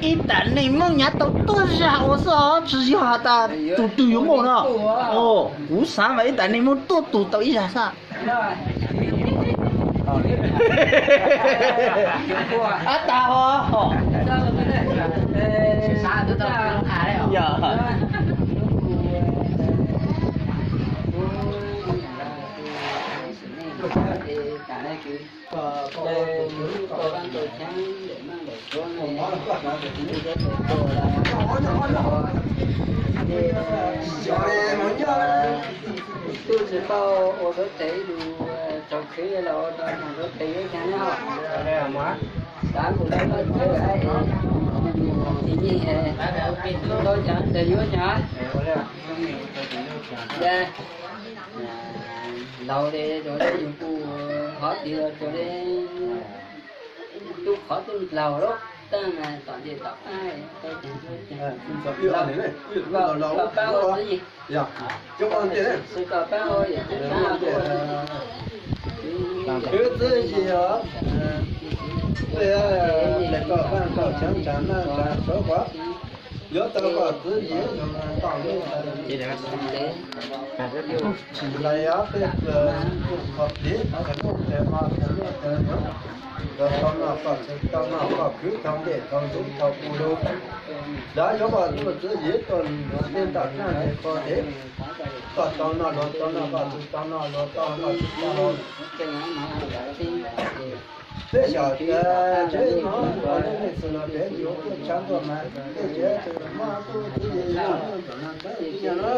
Ib tam neeg Hmoob nyav tau tuag zaj ua xwb os, tsis yog has tas tus twg yuav muaj no. Kuv xav mas ib tam neeg Hmoob tuag tus tau ib zaj xwb. Ab tas os. Twb tsis tau ua lub tsev ib lus tsaus khwv los ua tau mus lub tsev ib xyoo na. Xav mus lawm koj tsev, tis nyiaj tau cov tes yuav cov. Laus li rau li yus kuj hov tis los rau li tub qhov tub laug lub teej mas tom ntej tom qab. Koj pab ua txwv yim, koj pab ua yim txwv yim os. Koj pab koj cheeb tsam maj tsam sawv qhov yuav tau koj txwv yim. Lawv yog peb pawg qhov plig, qhov nuj qhov qhov nuj qhov nuj, los tau noj koj txwv tau noj koj khwv tau ntej tau ntxub tau ua lug. Lawv yuav koj txwv yim tuaj nrog peb nrog tag nrho pog dev, koj tau noj luag tau noj koj txwv tau noj luag tau noj txwv tau. Peb xyom tias tsev no ua lub neej xws los pem yuav tuaj tshav ntuj mas tej tsev tseem muaj tub txwv yim nyob ntawm no tseeb tiag na.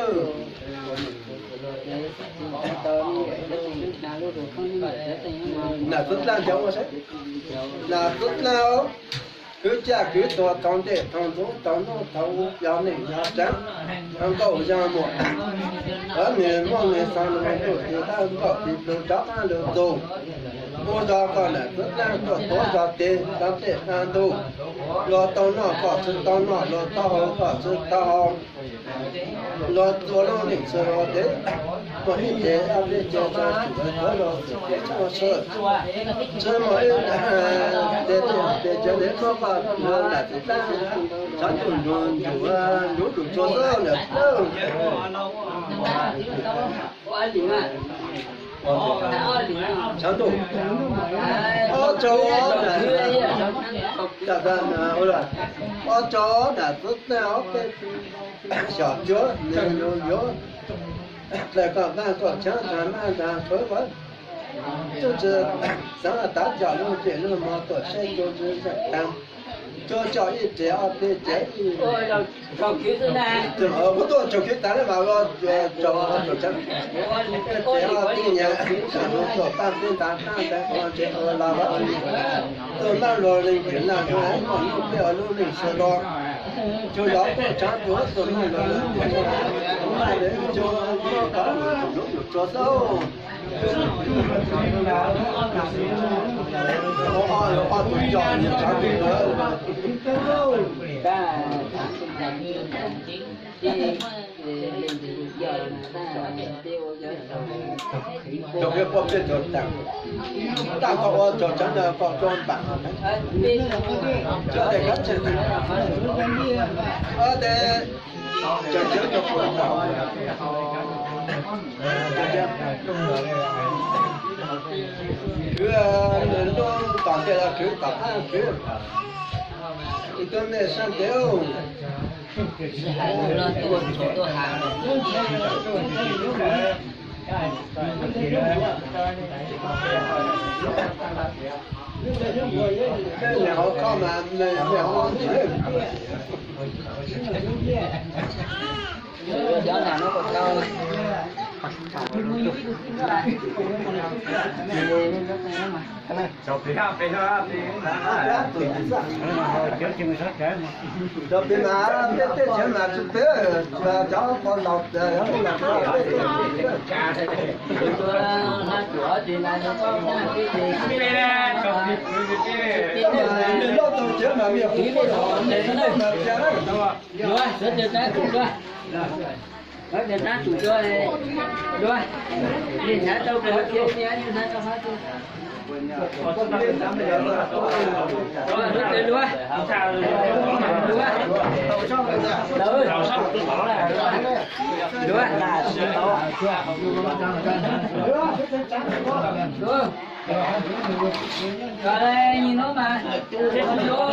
Nam txwv dlaaj nco ua saib, nam txwv dlaaj, kwv tij kwv tuag tau ntej tau ntxub tau noj tau ua yog neej yog tsav, nkauj yog muam, nws muaj nws xav nws tus tis tab nkauj tis plug rov qab lug txug. Ua zog koj nam txwv dlaaj tuaj tuav zog tes tau tej qab ntug, luag tau noj koj txwv tau noj, luag tau haus koj txwv tau haus. Luag ua lub neej xws los pem, muaj ib tsev ob peb tsev txawj xwm tuav zog xwm txheej ua sawv, tsis muaj ib tsev tsev tsev tsev muab koj nam txwv dlaaj tshav ntuj nrug nrug nrug tsua xwb nam txwv dlaaj. Tshav ntuj ob tsaug, ob tsaug nam txwv dlaaj ob peb xyom cuab nws lug yuav dlaim koj nqaj koj tshaab nrag maj nrag tshua, tub tsi xaav tav coj lug cem lug mog tuaj saib cuab tsi zeej taag, cuab coj ib tsev ob peb tsev ib. Kuv tuaj tsaug khwv taag le mas tsaug tsaug tshaav, tsev ob tug nyam saam lug tuaj paab peb ntaag taab ntaag ua ntseeg ua lug, tuaj naj luag leej twg naj luag muaj lub peb ua lub neej sawv los, cuag yog tuaj tshaav tuaj tuaj naj luag leej twg, naj le cuag muab koj lub lub tsua xwb. Ob tug coj nyias tshaav ntuj lawm. Thaum peb poj peb tug taag, tag koj ua tug tshaav koj coj npaam, coj tes kab tseg, tes tseem cov cov poj tau. Khwv lub tom ntej los khwv tom qab khwv, ib tug ntej sab ntev. Peb niam hauv koj mas niam hauv ntxwv. Cov pem mas peb teb chaws mas tsis pem, cov pog laus, yog lub laus peb Ua li hnub mas, ua